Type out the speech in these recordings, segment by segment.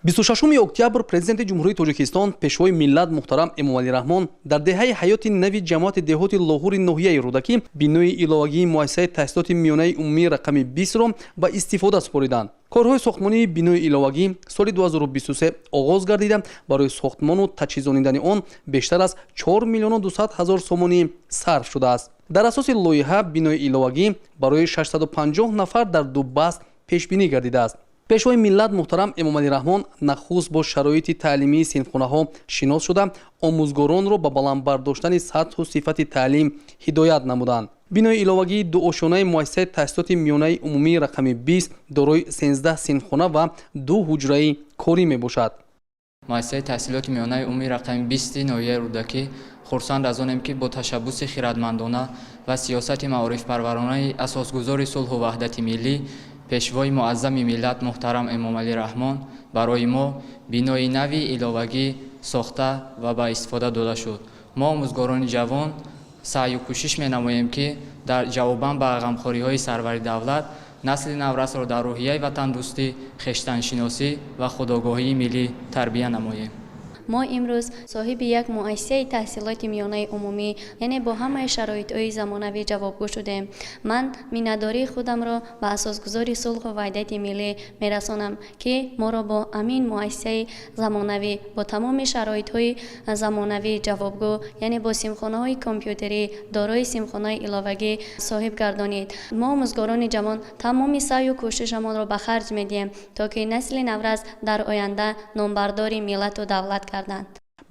26 октябр Президенти Ҷумҳурии Тоҷикистон, Пешвои миллат муҳтарам Эмомалӣ Раҳмон дар деҳаи Ҳаёти Нави ҷамоати деҳоти Лоҳури ноҳияи Рӯдакӣ бинои иловагии муассисаи таҳсилоти миёнаи умумии рақами 20-ро ба истифода супориданд. Корҳои сохтмонии бинои иловагӣ соли 2023 оғоз гардида, барои сохтмону таҷҳизонидани он бештар аз 4 миллиону 200 ҳазор сомонӣ сарф шудааст. Дар асоси лоиҳа бинои иловагӣ барои 650 нафар дар ду баст пешбинӣ гардидааст. Пешвои миллат муҳтарам Эмомалӣ Раҳмон нахуст бо шароити таълимии синфхонаҳо шинос шуда, омӯзгоронро ба баланд бардоштани сатҳу сифати таълим ҳидоят намуданд. Бинои иловагии дуошёнаи муассисаи таҳсилоти миёнаи умумии рақами 20 дорои 13 синфхона ва ду ҳуҷраи корӣ мебошад. Муассисаи таҳсилоти миёнаи умумии рақами 20-и ноҳияи Рӯдакӣ хурсанд аз онем, ки бо ташаббуси хирадмандона ва сиёсати маорифпарваронаи асосгузори сулҳу ваҳдати миллӣ, Пешвои муаззами миллат муҳтарам Эмомалӣ Раҳмон барои мо бинои нави иловагӣ сохта ва ба истифода дода шуд. Мо, омӯзгорони ҷавон, саъю кӯшиш менамоем, ки дар ҷавобан ба ғамхориҳои сарвари давлат насли наврасро дар рӯҳияи ватандӯстӣ, хештаншиносӣ ва худогоҳии миллӣ тарбия намоем. Мо имрӯз соҳиби як муассисаи таҳсилоти миёнаи умумӣ, яъне бо ҳамаи шароитҳои замонавӣ ҷавобгӯ шудем. Ман миннатдории худамро ба асосгузори сулҳу ваҳдати миллӣ мерасонам, ки моро бо ҳамин муассисаи замонавӣ, бо тамоми шароитҳои замонавӣ ҷавобгӯ, яъне бо синфхонаҳои компютерӣ, дорои синфхонаи иловагӣ соҳиб гардонид. Мо, омӯзгорони ҷавон, тамоми саъю кӯшишамонро ба харҷ медиҳем, то ки насли наврас дар оянда номбардори миллату давлат гарданд.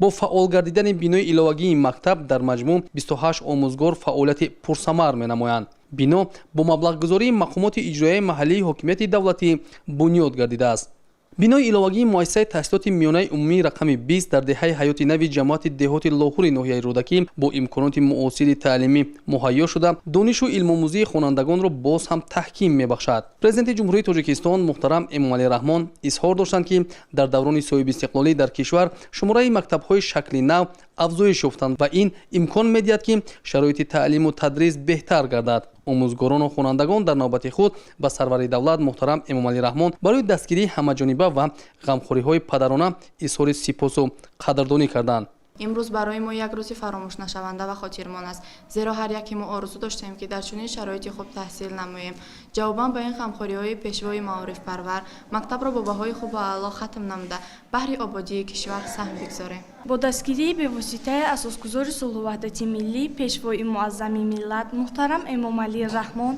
Бо фаъол гардидани бинои иловагии мактаб дар маҷмӯъ 28 омӯзгор фаъолияти пурсамар менамоянд. Бино бо маблағгузории мақомоти иҷроияи маҳаллии ҳокимияти давлатӣ бунёд гардидааст. Бинои иловагии муассисаи таҳсилоти миёнаи умумии рақами 20 дар деҳаи Ҳаёти Нави ҷамоати деҳоти Лоҳури ноҳияи Рӯдакӣ бо имконоти муосири таълимӣ муҳайё шуда, донишу илмомӯзии хонандагонро боз ҳам таҳким мебахшад. Президенти Ҷумҳурии Тоҷикистон муҳтарам Эмомалӣ Раҳмон изҳор доштанд, ки дар даврони соҳибистиқлолӣ дар кишвар шумораи мактабҳои шакли нав афзоиш ёфтанд ва ин имкон медиҳад, ки шароити таълиму тадрис беҳтар гардад. Омӯзгорону хонандагон дар навбати худ ба сарвари давлат муҳтарам Эмомалӣ Раҳмон барои дастгирии ҳамаҷониба ва ғамхориҳои падарона изҳори сипосу қадрдонӣ карданд. Имрӯз барои мо як рӯзи фаромӯшнашаванда ва хотирмон аст, зеро ҳар яке мо орзу доштем, ки дар чунин шароити хуб таҳсил намоем. Ҷавобан ба ин ғамхориҳои пешвои маорифпарвар мактабро бо баҳои хубу аъло хатм намуда, баҳри ободии кишвар саҳм бигзорем. Бо дастгирии бевоситаи асосгузори сулҳу ваҳдати миллӣ, Пешвои муаззами миллат муҳтарам Эмомалӣ Раҳмон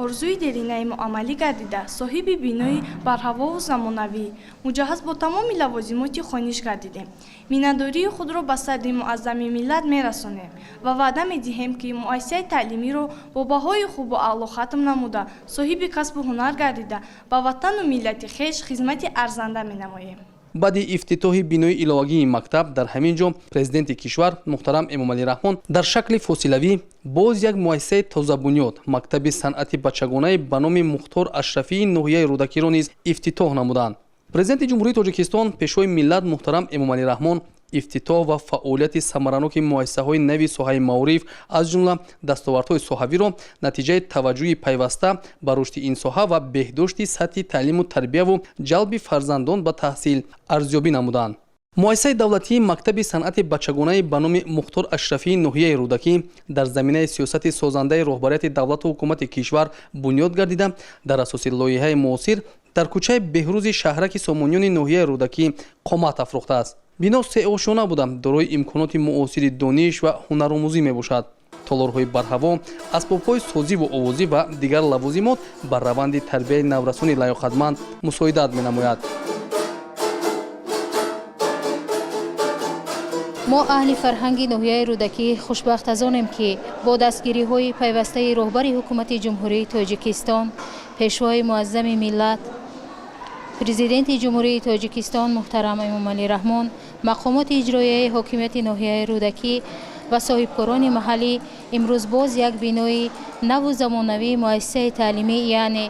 орзуи деринаи мо амалӣ гардида, соҳиби бинои барҳавову замонавӣ, муҷаҳҳаз бо тамоми лавозимоти хониш гардидем. Миннатдории худро ба садри муаззами миллат мерасонем ва ваъда медиҳем, ки муассисаи таълимиро бо баҳои хубу аъло хатм намуда, соҳиби касбу ҳунар гардида, ба ватану миллати хеш хизмати арзанда менамоем. Баъди ифтитоҳи бинои иловагии мактаб дар ҳамин ҷо Президенти кишвар муҳтарам Эмомалӣ Раҳмон дар шакли фосилавӣ боз як муассисаи тозабунёд, мактаби санъати бачагонаи ба номи Мухтор Ашрафии ноҳияи Рӯдакиро низ ифтитоҳ намуданд. Президенти Ҷумҳурии Тоҷикистон, Пешвои миллат муҳтарам Эмомалӣ Раҳмон ифтитоҳ ва фаъолияти самараноки муассисаҳои нави соҳаи маориф, аз ҷумла дастовардҳои соҳавиро натиҷаи таваҷҷӯҳи пайваста ба рушди ин соҳа ва беҳдошти сатҳи таълиму тарбияву ҷалби фарзандон ба таҳсил арзёбӣ намуданд. Муассисаи давлатии мактаби санъати бачагонаи ба номи Мухтор Ашрафии ноҳияи Рӯдакӣ дар заминаи сиёсати созандаи роҳбарияти давлату ҳукумати кишвар бунёд гардида, дар асоси лоиҳаи муосир дар кӯчаи Беҳрӯзи шаҳраки Сомониёни ноҳияи Рӯдакӣ қомат афрохтааст. Бино сеошёна буда, дорои имконоти муосири дониш ва ҳунаромӯзӣ мебошад. Толорҳои барҳаво, асбобҳои созиву овозӣ ва дигар лавозимот ба раванди тарбияи наврасони лаёқатманд мусоидат менамояд. Мо, аҳли фарҳанги ноҳияи Рӯдакӣ, хушбахт аз онем, ки бо дастгириҳои пайвастаи роҳбари ҳукумати Ҷумҳурии Тоҷикистон, Пешвои муаззами миллат, Президенти Ҷумҳурии Тоҷикистон муҳтарам Эмомалӣ Раҳмон, мақомоти иҷроияи ҳокимияти ноҳияи Рӯдакӣ ва соҳибкорони маҳаллӣ имрӯз боз як бинои наву замонавии муассисаи таълимӣ, яъне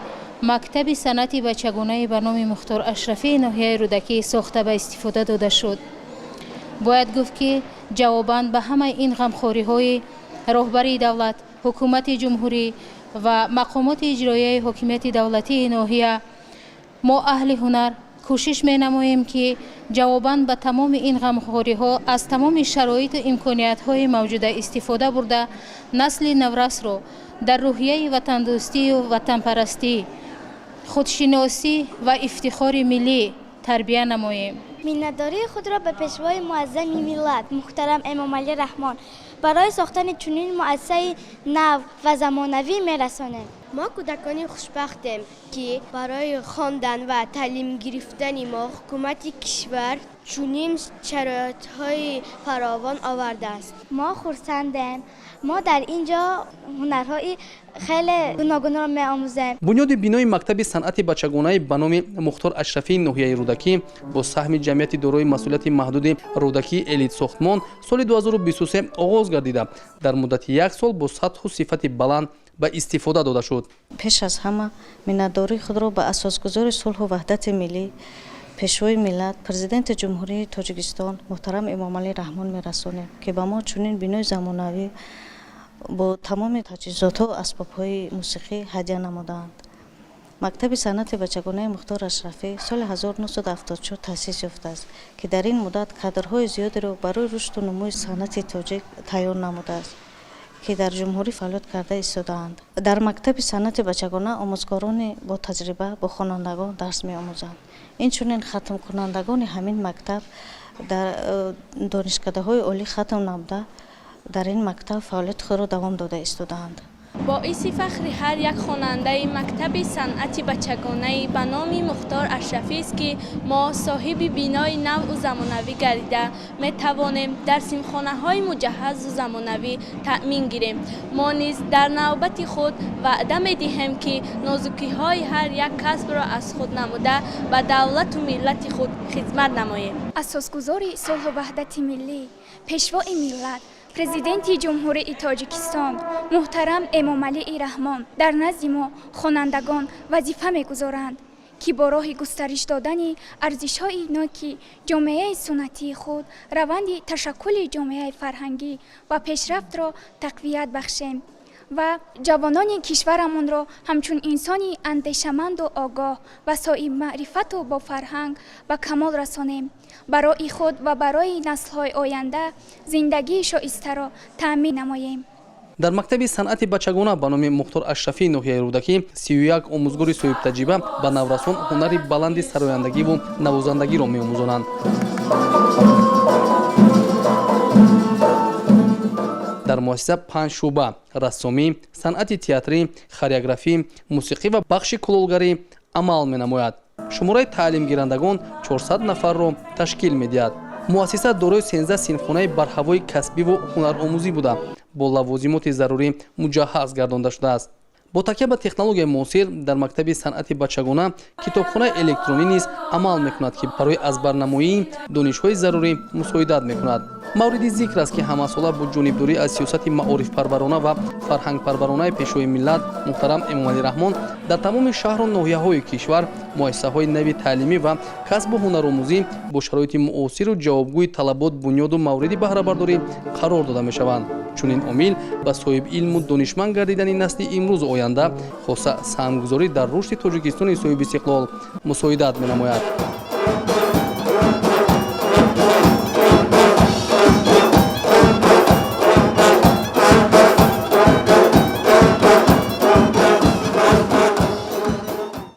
мактаби санъати бачагонаи ба номи Мухтор Ашрафии ноҳияи Рӯдакӣ сохта ба истифода дода шуд. Бояд гуфт, ки ҷавобан ба ҳамаи ин ғамхориҳои роҳбарии давлат, ҳукумати ҷумҳурӣ ва мақомоти иҷроияи ҳокимияти давлатии ноҳия, мо, аҳли ҳунар, Кӯшиш менамоем, ки ҷавобан ба тамоми ин ғамхориҳо аз тамоми шароиту имкониятҳои мавҷуда истифода бурда, насли наврасро дар рӯҳияи ватандӯстию ватанпарастӣ, худшиносӣ ва ифтихори миллӣ тарбия намоем. Миннатдории худро ба Пешвои муаззами миллат муҳтарам Эмомалӣ Раҳмон барои сохтани чунин муассисаи нав ва замонавӣ мерасонем. Мо кӯдакони хушбахтем, ки барои хондан ва таълим гирифтани мо ҳукумати кишвар чунин шароитҳои фаровон овардааст. Мо хурсандем. Мо дар ин ҷо ҳунарҳои хеле гуногунро меомӯзем. Бунёди бинои мактаби санъати бачагонаи ба номи Мухтор Ашрафии ноҳияи Рӯдакӣ бо саҳми ҷамъияти дорои масъулияти маҳдуди Рӯдакӣ Элит Сохтмон соли 2023 оғоз гардида, дар муддати як сол бо сатҳу сифати баланд ба истифода дода шуд. Пеш аз ҳама миннатдории худро ба асосгузори сулҳу ваҳдати миллӣ, Пешвои миллат, Президенти Ҷумҳурии Тоҷикистон муҳтарам Эмомалӣ Раҳмон мерасонем, ки ба мо чунин бинои замонавӣ бо тамоми таҷҳизотҳо, асбобҳои мусиқӣ ҳадя намудаанд. Мактаби санъати бачагонаи Мухтор Ашрафӣ соли 1974 таъсис ёфтааст, ки дар ин муддат кадрҳои зиёдеро барои рушду нумӯи санъати тоҷик тайёр намудааст, ки дар ҷумҳурӣ фаъолият карда истодаанд. Дар мактаби санъати бачагона омӯзгорони бо таҷриба бо хонандагон дарс меомӯзанд. Инчунин хатмкунандагони ҳамин мактаб дар донишкадаҳои олӣ хатм намуда, дар ин мактаб фаъолияти худро давом дода истодаанд. Боиси фахри ҳар як хонандаи мактаби санъати бачагонаи ба номи Мухтор Ашрафист, ки мо соҳиби бинои наву замонавӣ гардида метавонем, дар синфхонаҳои муҷаҳҳазу замонавӣ таъмин гирем. Мо низ дар навбати худ ваъда медиҳем, ки нозукиҳои ҳар як касбро аз худ намуда, ба давлату миллати худ хизмат намоем. Асосгузори сулҳу ваҳдати миллӣ, Пешвои миллат, Президенти Ҷумҳурии Тоҷикистон муҳтарам Эмомалии Раҳмон дар назди мо хонандагон вазифа мегузоранд, ки бо роҳи густариш додани арзишҳои ноки ҷомеаи суннатии худ раванди ташаккули ҷомеаи фарҳангӣ ва пешрафтро тақвият бахшем ва ҷавонони кишварамонро ҳамчун инсони андешаманду огоҳ ва соҳибмаърифату бофарҳанг ба камол расонем, барои худ ва барои наслҳои оянда зиндагии шоистаро таъмин намоем. Дар мактаби санъати бачагона ба номи Мухтор Ашрафии ноҳияи Рӯдакӣ 31 омӯзгори соҳибтаҷриба ба наврасон ҳунари баланди сарояндагиву навозандагиро меомӯзонанд. Дар муассиса панҷ шӯъба: рассомӣ, санъати театрӣ, хореографӣ, мусиқӣ ва бахши кулолгарӣ амал менамояд. Шумораи таълимгирандагон 400 нафарро ташкил медиҳад. Муассиса дорои 13 синфхонаи барҳавои касбиву ҳунаромӯзӣ буда, бо лавозимоти зарурӣ муҷаҳҳаз гардонда шудааст. Бо такя ба технологияи муосир дар мактаби санъати бачагона китобхонаи электронӣ низ амал мекунад, ки барои азбарнамоии донишҳои зарурӣ мусоидат мекунад. Мавриди зикр аст, ки ҳамасола бо ҷонибдорӣ аз сиёсати маорифпарварона ва фарҳангпарваронаи Пешвои миллат муҳтарам Эмомалӣ Раҳмон дар тамоми шаҳру ноҳияҳои кишвар муассисаҳои нави таълимӣ ва касбу ҳунаромӯзӣ бо шароити муосиру ҷавобгӯи талабот бунёду мавриди баҳрабардорӣ қарор дода мешаванд. Чунин омил ба соҳибилму донишманд гардидани насли имрӯзу оянда, хоса саҳмгузорӣ дар рушди Тоҷикистони соҳибистиқлол мусоидат менамояд.